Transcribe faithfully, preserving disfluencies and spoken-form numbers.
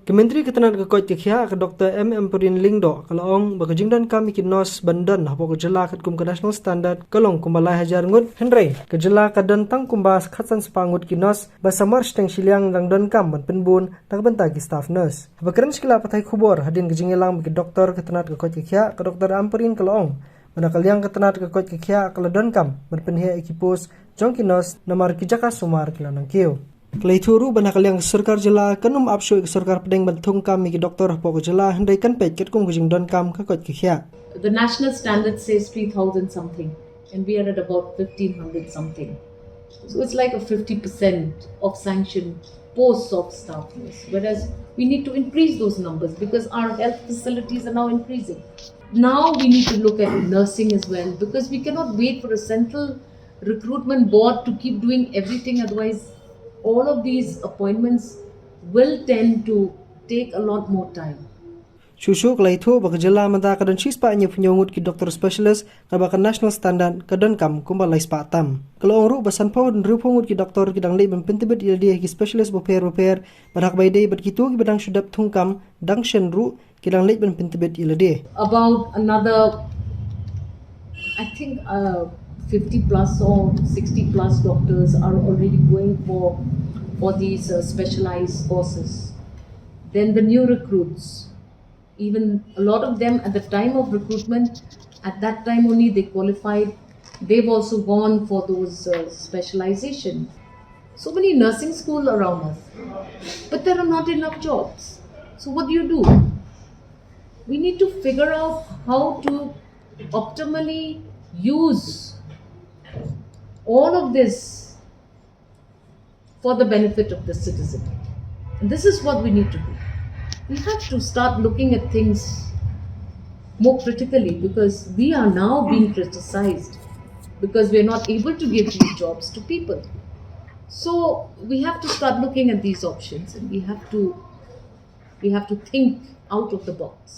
Ka Myntri ka tnat ka koit ka khiah, ka Doktor M Ampareen Lyngdoh, ka la ong ba ka jingdonkam ïa ki nurse ban don hapoh ka jylla katkum ka national standard ka long kumba lai hajar ngut, hynrei ka jylla ka don tang kumba khatsan spah ngut ki nurse, ba samar shiteng shiliang dang donkam ban pynbun na ka bynta ki staff nurse. Haba kren sha ki lad pathai khubor hadien ka jingïalang bad ki doktor, ka tnat ka koit ka khiah, ka Doktor Ampareen ka la ong ba na ka liang ka tnat ka koit ka khiah ka la donkam ban pynheh ïa ki post jong ki nurse, namar ki jaka sumar ki la nangkiew. Ka la ïathuh ruh ba na ka liang ka sorkar jylla kan ym ap shuh ïa ka sorkar pdeng ban thung kam ïa ki doktor hapoh ka jylla, hynrei kan peit katkum ka jingdonkam ka koit ka khiah. The national standard says three thousand something, and we are at about fifteen hundred something. So it's like a fifty percent of sanctioned posts of staff nurse, whereas we need to increase those numbers because our health facilities are now increasing. Now we need to look at nursing as well, because we cannot wait for a central recruitment board to keep doing everything. Otherwise, all of these appointments will tend to take a lot more time. Shuh shuh ka la ïathuh ba ka jylla mynta ka don shispah hynñiewphew hynñiew ngut ki doktor specialist, kaba ka national standard ka donkam kumba lai spah tam. Ka la ong ruh ba sanphew hynriewphew ngut ki doktor ki dang leit ban pyntbit ïa lade ha ki specialist bapher bapher, bad ha kaba ïadei bad kito kiba dang shu dep thung kam dang shen ruh ki dang leit ban pyntbit ïa lade. About another, I think, uh, fifty plus or sixty plus doctors are already going for, for these, uh, specialized courses. Then the new recruits, even a lot of them at the time of recruitment, at that time only they qualified. They've also gone for those, uh, specialization. So many nursing school around us, but there are not enough jobs. So what do you do? We need to figure out how to optimally use all of this for the benefit of the citizen. And this is what we need to do. We have to start looking at things more critically, because we are now being criticized because we are not able to give these jobs to people. So we have to start looking at these options, and we have to, we have to think out of the box.